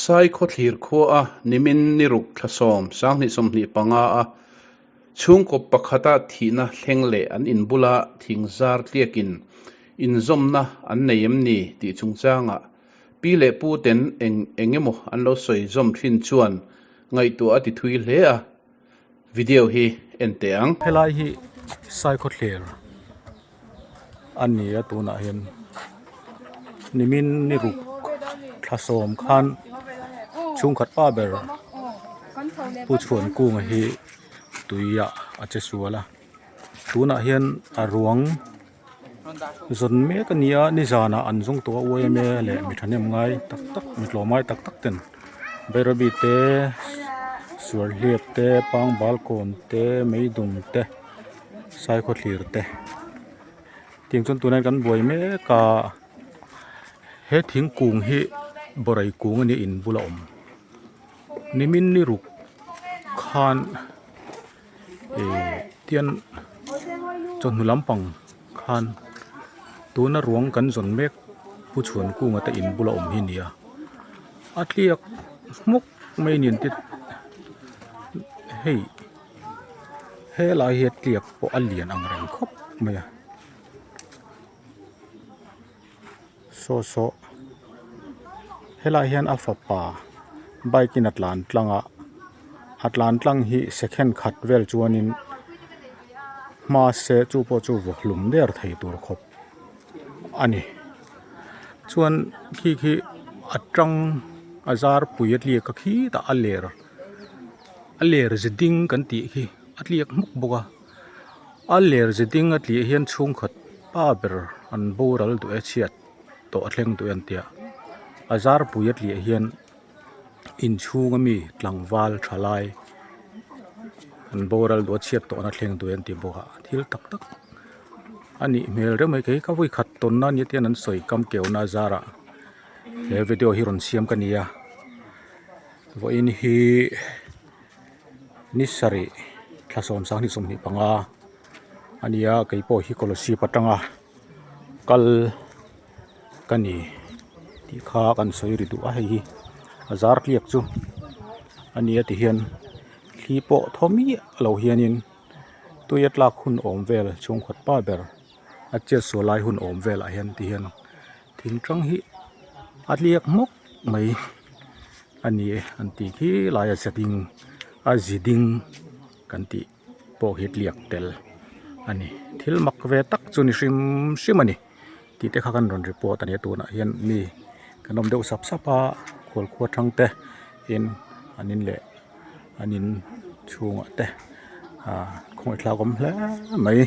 Saikhawthlir khuaa nimin ni ruk thla 10, 2025 a chhungkaw pakhata thihna thleng leh an inbula thing zar tliakin inzawmna an nei em ni tih chungchangah pi leh pu ten eng eng emaw an lo sawi zawm thin chuan ngaihtuah a ti thui hle a, video hi en teh ang. Helai hi Saikhawthlir a ni a tunah hian nimin ni ruk thla sawm khan chhungkhat pa ber Pu Chhuankunga hi tuiah a che sual a tunah hian a ruang zawn mek a ni a nizanah an zawng tawh a yma leh mi thahnem ngai tak tak mi tlawm ngai tak tak ten Bairabi te Suarhliap te Pangbalkawn te Meidum te. Saikhawthlir te tiang chuan tunah hian kan buai mek a he thingkung hi bawrei kung a nia in bula awm nimin ni ruk khan ihh tian chawhnu lampang khan tuna ruang kan zawn mek pu chhuan kunga te in bula awm hi a ni a a tliak hmawk mai a ni an ti hei. Helai hi a tliak pawh a lian ang reng khawp mai a saw saw helaiah hian a fapa bike in a tlan tlang a a tlan tlang hi second khat vel chuanin hma se chu pawh chu vaw hlum der thei tur khawp a ni chuan khi khi a tang a zar pui a tliak a khitah a ler. A ler ze ding kan tih hi a tliak hmuk bawk a a ler ze ding a tliah hian chhungkhat pa ber an boral duh e chhiat tawh a thleng duh e an tia a zarpui a tliah hian inchhung ami tlangval tha lai an boral duh a chhiat tawhna thleng duh e an ti bawk a thil tak tak a nih hmel reuh mai kei ka vawi khat tawnna ania te hian an sawi kam keuna a zarah he video hi rawn siam ka ni a. Vawiin hi ni sarih thla 10, 2025 a ni a kei pawh hi Kolasib atanga kal ka ni tih kha kan sawi ri duh a hei hi a zar tliak chu a ni a tihian thli pawh thaw miah lo hianin tui a tlak hun awm vel chhungkhat pa ber a chet sual lai hun awm velah hian tihian thing tang hi a tliak hmawk mai a ni e an tih khi laia ze ding a zi ding kan tih pawh hi tliak tel a ni thil mak ve tak chu ni hrim hrim a ni tih te kha kan rawn report a ni a tunah hian mi kan awm deuh sap sap a khualkhua thang te in an in leh an in chhungah te ah khawngaih thlak awm hle mai.